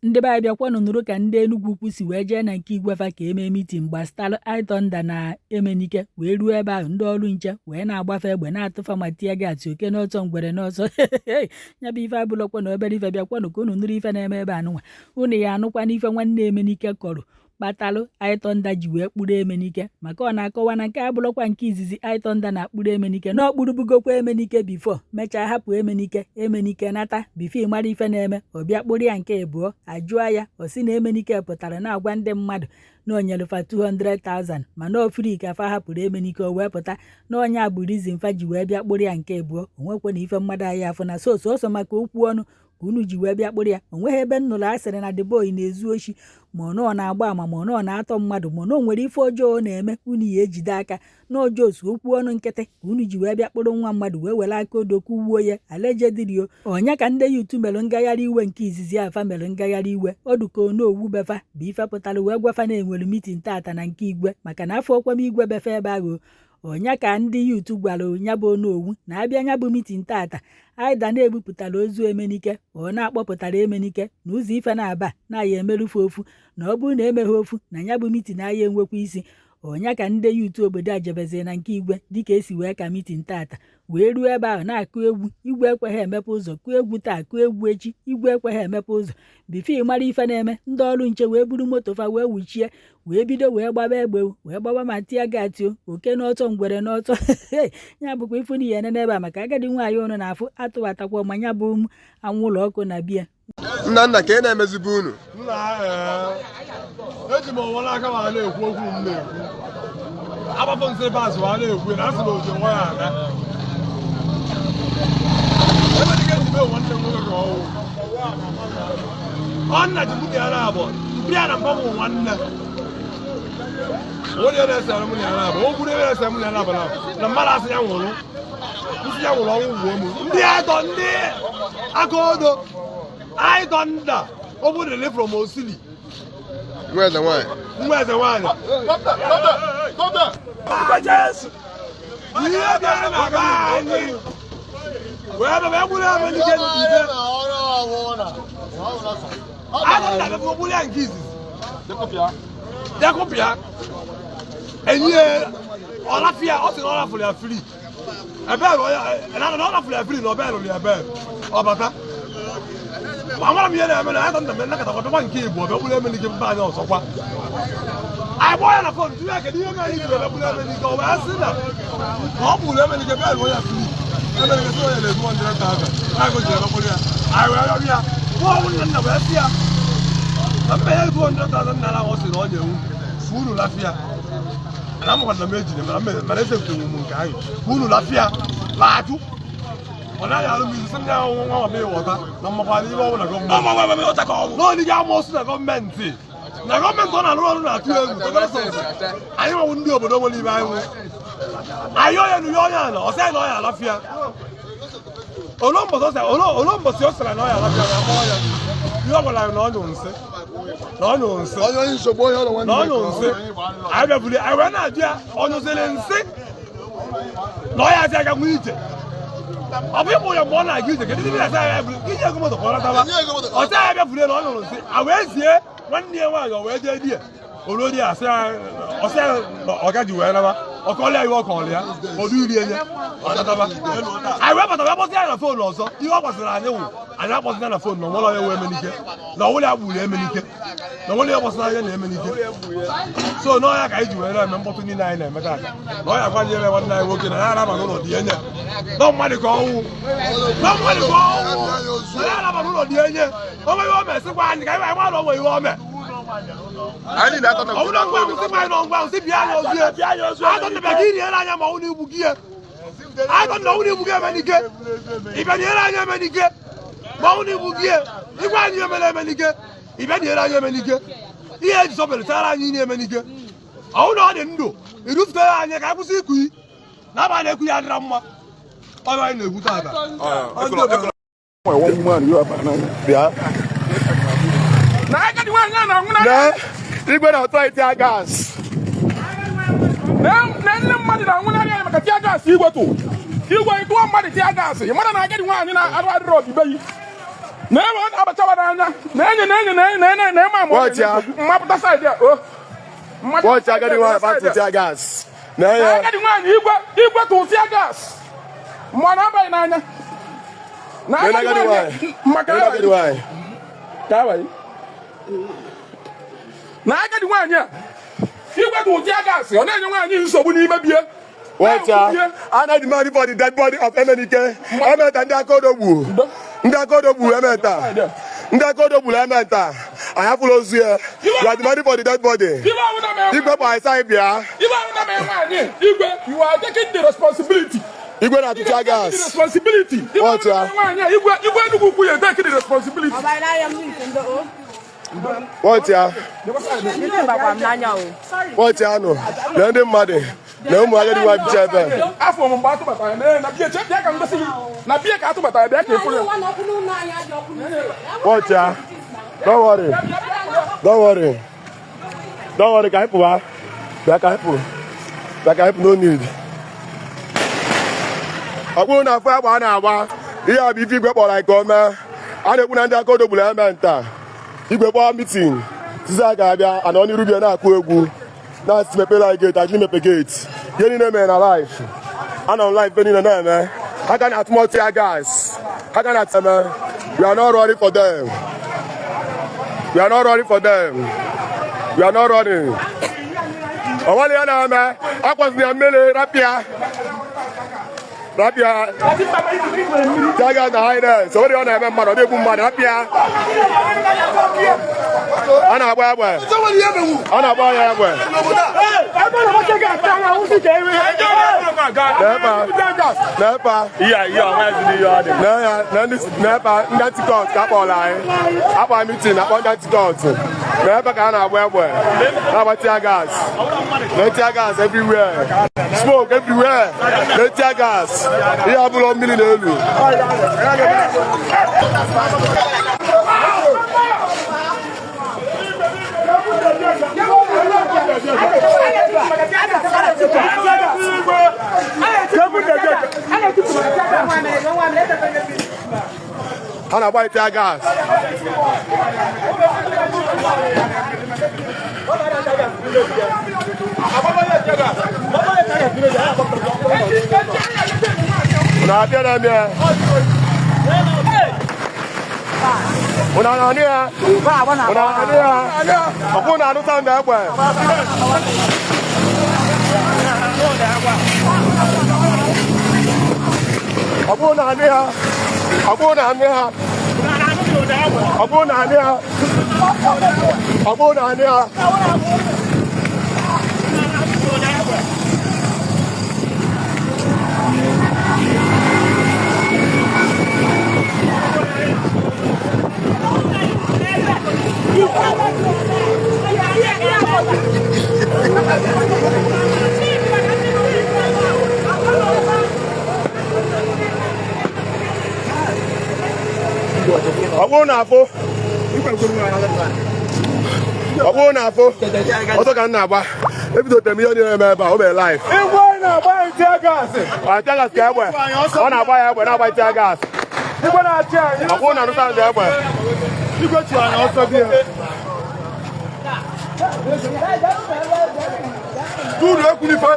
Ndị be anyị, bịakwanụ nụrụ ka ndị Enugwu Ukwu si wee jee na nke igwe fa ka emee meeting gbasatalụ iThunder na Emenike. Wee ruo ebe ahụ, ndị ọrụ nche wee na-agbafe egbe, na-atụfa ma tear gas, oke n'ọsọ, ngwere n'ọsọ. Ya bụ ife abụlọkwa na obere ife. Bịakwanụ ka unu nụrụ ife na-eme ebe anụnwa. Unu ya anụkwa n'ife nwanne Emenike kọrọ kpatalụ iThunder ji wee kpụrụ Emenike, maka ọ na-akọwa na nke abụrụkwa nke izizi iThunder na-akpụrụ Emenike, na ọkpụrụbugokwa Emenike before, mechaa hapụ Emenike. Emenike nata before mara ife na-eme, ọ bịa kpụrụ ya nke ịbụọ. Ajụọ ya, ọ sị na Emenike pụtara na-agwa ndị mmadụ na o nyerefa 200,000, mana o free ka fa hapụrụ Emenike. O wee pụta na onye a bụ reason fa ji wee bịa kpụrụ ya nke ịbụọ. Onwekwe na ife mmadụ anyị afụ na so sọsọ maka okwu ọnụ ka unu ji wee bịa kpụrụ ya. Onweghị ebe m nụrụ a sịrị na the boy na-ezu oshi, ma ọ nọ na-agba ama, ma ọ nọ na-atọ mmadụ, ma ọ na o nwere ife ọjọọ ọ na-eme unu ya ejide aka n'ọjọọ. Osu okwu ọnụ nkịtị ka unu ji wee bịa kpụrụ nwa mmadụ, wee were aka odo kụwuo ya. Allegedly o onye ka ndị youth mere ngagharị iwe nke izizi afa mere ngagharị iwe ọdụka onowu befa bụ ife pụtara wee gwafa na enwere meeting tata na nke igwe, maka na afọ okwem igwe befe ebe ahụ. Onye ka ndị youth gwara ya bụ onowu na-abịa nya bụ meeting tata, aida na-ebupụtara ozu Emenike, ọ na-akpọpụtara Emenike na ụzọ ife na-aba na ya emerufe ofu, na ọ bụrụ na emeghe ofu na ya bụ meeting aya enwekwa isi. Ọnya ka ndị youth obodo a jebezie na nke igwe dịka esi wee ka meeting tata, wee ruo ebe ahụ na-akụ egwu. Igwe ekweghị emepe ụzọ. Kụọ egwu taa, kụọ egwu echi, igwe ekweghị emepe ụzọ. Before mara ife na-eme, ndị ọrụ nche wee buru moto fa wee wuchie, wee bido wee gbaba egbe, wee gbaba ma tear gas o, oke n'ọtọ, ngwere n'ọtọ. Ya bụkwa ifu na ihe n'ebe a maka agadi nwaanyị ụnụ na-afụ atụwatakwa ma ya bụ anwụlọ ọkụ na bia. Nna nna, ka ị na-emezibu unu? Nna, eji m ọnwa n'aka ma na-ekwu okwu m na-ekwu agbafọ nsị bazụ ma na-ekwu na asị na oji nwa ya aga. Emenike ji mee nwanne m nwoke ka ọwụ ọ nna ji mụ na ya na-abụ mpi ya na mpa m nwanne. Onye na-esere mụ na ya na-abụ o kwuru ebe na-esere mụ na ya na-abụ na mmadụ asị ya nwụrụ nsị ya nwụrụ ọnwụ gbuo m. Ndị atọ ndị aka odo iThunder ọ bụ dịrị from Osili. Nwa eze nwaanyị. Nwa eze nwaanyị. Jesu ihe bịara na be anyị wee bịa bịa gburu Emenike n'ife iThunder bịa gburu ya nke izizi bịa enyi ọlafịa. Ọ sị na ọ rafụrụ ya free ebe na ọ rafụrụ ya free na ọbịa rụrụ ya bel ọbata. Amara m ihe na-eme na iThunder mere nakọta bịakwa nke Igbo ọbịa gburu Emenike mba anyị ọzọkwa. Anyị kpọọ ya na phone, jụọ ya kedu ihe mere anyị ji wee gburu Emenike. Ọ wee sị na ọ gburu Emenike bịa rụọ ya free. Emenike sị onye na-ezu 100,000 anyị ji ebe ya. Anyị wee rịọ ya nwa ọnwụ nna nna wee sị ya na mba ya 200,000 naira ọ sị na ọ na-ewu ka unu lafịa na amakwa na m ejiri mana esepụtenwu m nke anyị ka unu lafịa laajụ. Ọ naghị alụ m izu sị ndị ahụ nwa nwa m ịghọta na mmakwara ihe ọbụla gọọmenti n'ọdị gị amoosu na gọọmenti na gọọmenti ọ na-arụ ọrụ na-atụ egwu. Anyị nwewu ndị obodo nwere ibe anyị nwe anyị onye nụ ya onye ala ọ sị na ọ ya alafịa olo mbọsị ọ sịrị na ọ ya alafịa na akpọ ya ihe ọ gwara anyị na ọ nyụrụ nsị na ọ nyụrụ nsị onye onye nsogbu onye ọrụ na ọ nyụrụ nsị. Anyị bịabuli anyị wee na-ajụ ya ọ nyụziri nsị na ọ ya asị aga nwe ije ọ bụ ịkpụ ya mgbe ọ na-aga ije. Kedu ndị na-asa ya bụrụ ije ego moto ka ọ nataba? Ọ sị ya bịa na ọ nyụrụ nsị. A wee zie nwanne ya nwaanyị, o wee jee di ya oluo di ya asị ya ọ sị ya na ọ gaji wee naba ọ kọọlụ ya ihe ọ kọọlụ ya ọdụ iri enye ọ nataba. Anyị wee bata wee kpọsị ya na phone ọzọ. Ihe ọ gbasara anyị wụ anyị akpọsị ya na phone na onwere onye wee Emenike na ọnwụrụ ya gburu Emenike na onwere ihe gbasara anya na Emenike. So n'ọya ka anyị ji wee na-eme mkpọtụ niile anyị na-eme taata na ọya gwanyere nwanne anyị nwoke na ya araba n'ụlọ dị enye na mmadụ ka ọnwụ na mmadụ ka ọnwụ na ya araba n'ụlọ dị enye onwe ihe o mesịkwa anyị ka anyị wee mara onwe ihe o mee. Anyị niile akọta. Ọ bụrụ ngwa ahụ sị anyị nọ ngwa ahụ sị bịa anyị ozu ya atọ ndịbịa ka iriere anya ma ọ na igbu gị ya atọ na ọnwụ na igbu gị Emenike ịbịa nyere anyị Emenike ma ọnwụ na igbu gị ya igwe anyị emere Emenike ịbịa nyere anyị Emenike ihe eji sọpụrụchara anyị inye Emenike ọnwụ na ọ dị ndụ irufutere anyị ka anyị kwụsị iku yi n'abalị ekwu ya adịra mma ọ bụ anyị na-ekwu tata. Bịa. Na agadi nwaanyị a na-anwụ na Lee igwe na-atụ anyị tear gas. Na nne mmadụ na-anwụnarị anyị maka tear gas. Igwe tụ igwe tụọ mmadụ tear gas, ị mara na agadi nwaanyị na-arụ adịrọ ọdịbe yi. Na ebe ọ na-abachawa n'anya na-enye na-enye na-enye na-enye na-eme ama. Watch ya. Mmapụta side a o. Watch agadi nwaanyị batụ tear gas. Na ya. Agadi nwaanyị, igwe, igwe tụ tear gas, mma na-abaghị n'anya na Na agadi nwaanyị. Maka Na agadi nwaanyị. Ka abaghị na agadi nwaanyị a, igwe tụ tear gas, ọ na-enye nwaanyị nsogbu n'ime bie. Watch ya. A na-demand for the dead body of Emenike. Ementa ndị aka odo gburu. Ndị aka odo gburu Ementa. Ndị aka odo gburu Ementa. Anyị afụla ozu ya. We are demanding for the dead body. Ibe ọbụla mee Igwe kpọ anyị sị anyị bịa. Ibe ọbụla mee nwaanyị, igwe, you are taking the responsibility. Igwe na-atụ tear Taking the gas. responsibility. Ibe Watch ọbụla ya. mee nwaanyị a, igwe, igwe Enugu Ukwu ya take the responsibility. Watch ya. Watch ya nụ. Na ndị mmadụ na ụmụ agadi nwaanyị bicha ebe a. Afọ m mgbe atụbatara ya na bie, bịa ka m gosi gị na bie ka atụbatara ya, bịa ka efuru ya. Watch ya. Don't worry. Don't worry. Don't worry, ka anyị pụwa. Bịa ka anyị pụ. Bịa ka anyị pụ, no need. Ọ bụrụ na afọ agba a na-agba, ihe a bụ ife igwe kpọrọ anyị ka o mee. A na-ekwu na ndị aka odo gburu eme nta. Igwe kpọọ meeting. Tiza ga-abịa anọ n'iru bịa na-akụ egwu. Na-asị mepere anyị gate, ajụ mepe gate. Ihe niile mere na live. Anọ m live ife niile na-eme. Ha ga na-atụmọ tear gas. Ha ga na-eme. We are not running for them. We are not running for them. We are not running. Ọnwale ya na-eme, akwazina ya mmiri, rapịa. Rapịa. Tear gas na highness. O nwere ihe ọ na-eme mmadụ, ọ na-egbu mmadụ, rapịa. A na-agba egbe. A na-agba ya egbe. N'ebe a. N'ebe a. Na ya, na ndị n'ebe a, ndị anti-cult ka akpọrọ anyị. Akpọrọ meeting, akpọ ndị anti-cult. N'ebe ka a na-agba egbe. Na-agba tear gas. Na tear gas everywhere. Smoke everywhere. Na tear gas. Ihe abụrụ mmiri n'elu. Ha na-agba tear gas. Unu abịa na eme. Unu na-anụ ya? Unu na-anụ ya? Ọkwụ na-anụ sound egbe. Ọ bụrụ na anụ ya, ọ bụrụ na anụ ya, ọ bụrụ na anụ ya, ọ bụrụ na anụ ya. Ọ bụrụ na afụ, ọ bụrụ na afụ ọsọ ka m na-agba, ebidotere m ihe na-eme ebe a, o mere live. Igwe na-agba tear gas. Ọ tear gas ka egbe ọ na-agba ya, egbe na-agba tear gas. Igwe na-achị anyị. Ọ bụrụ na anụta ndị egbe. Igwe chụrụ anyị ọsọ gị. Duru Ekwunife,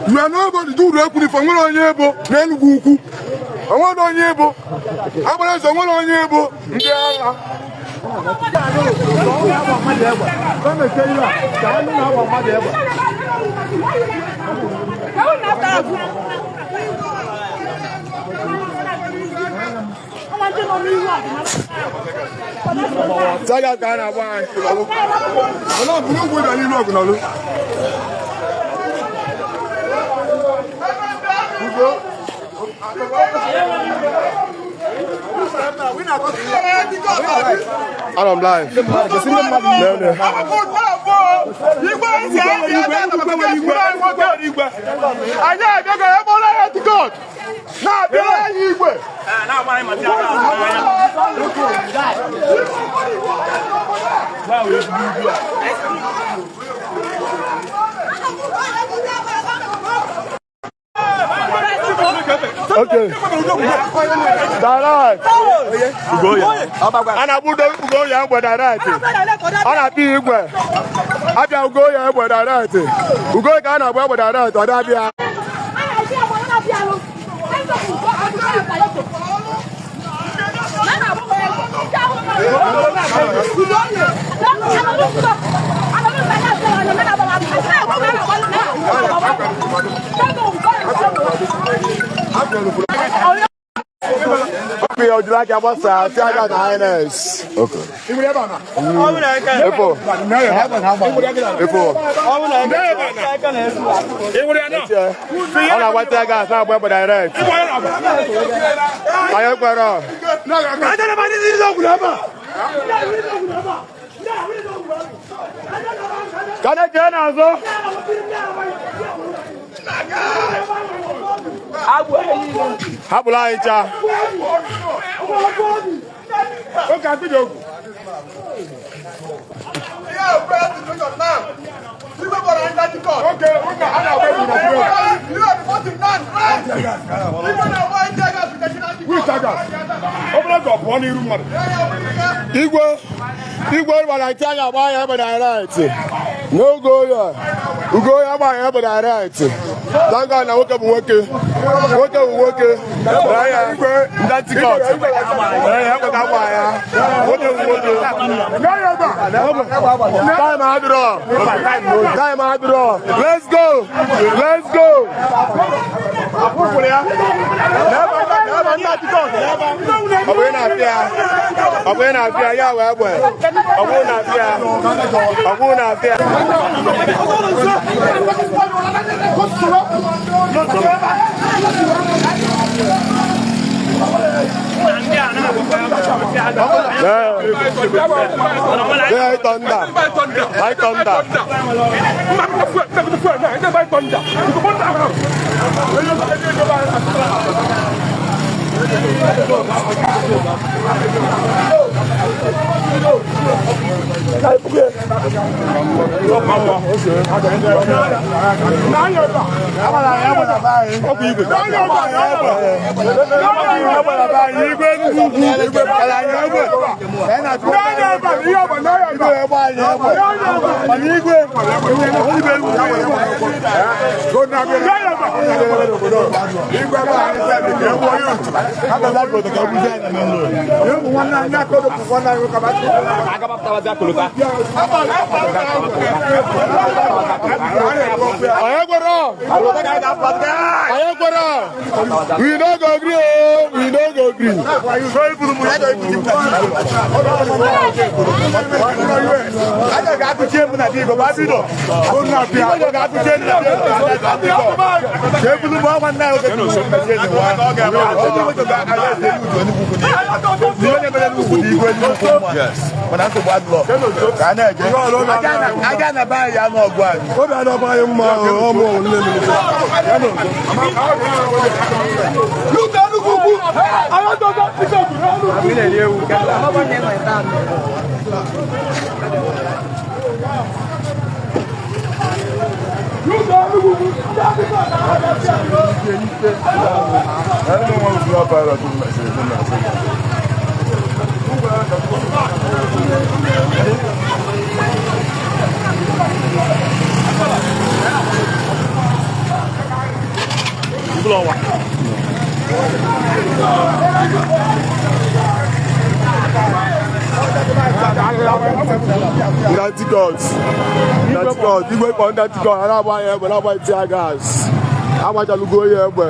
you are nobody. Duru Ekwunife, nwere onye ebo n'Enugwu Ukwu, onwere onye ebo agbara eze, onwere onye ebo ndị agha. Tear gas ka a na-agba anyị. Ọlọ́ buru ugwu ịbịa n'ilu ọgụ n'ọlụ. Anọ m live. Nene. Anyị abịago ebe ụlọ ya tikọt na-abịara anyị igwe. Okay. Direct. A na-agba Ugoye egbe direct. A na-apịa igwe. Abịa Ugoye egbe direct. Ugoye ka a na-agba egbe direct, ọ na-abịa. Ọkụ ya ojiri aka gbasaa tear gas na highness. Efo. Efo. Ọ na-agba tear gas na-agba egbe direct. Anyị ekwere. Ka na-eche n'azụ. Hapụrụ anyị ncha. Igwe igwe gbara tear gas agba ya egbe direct. N'oge oyi Ugoye agba ya egbe direct. Thank God na nwoke bụ nwoke. Nwoke bụ nwoke. Ya ndị anti-cult. Ya egbe ka agba ya. Nwoke bụ nwoke. Time adịrọ. Time adịrọ. Let's go. Let's go. Ọ bụ ị na-apịa. Ọ bụ ị na-apịa ya wee egbe. Ọ bụ na-apịa. Ọ bụ na-apịa. High thunder. High thunder. We no go agree, oh, we no go agree. Igwe kpọ ndị anti-God, a na-agba ya egbe, na-agba tear gas. Agbachalugo ya egbe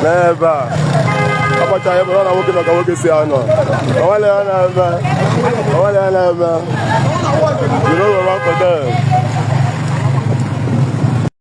n'ebe a. Agbacha ya egbe, ọ na nwoke nọ ka nwoke si anọ. Onwere ya na-eme. Onwere ya na-eme. You know we run for them.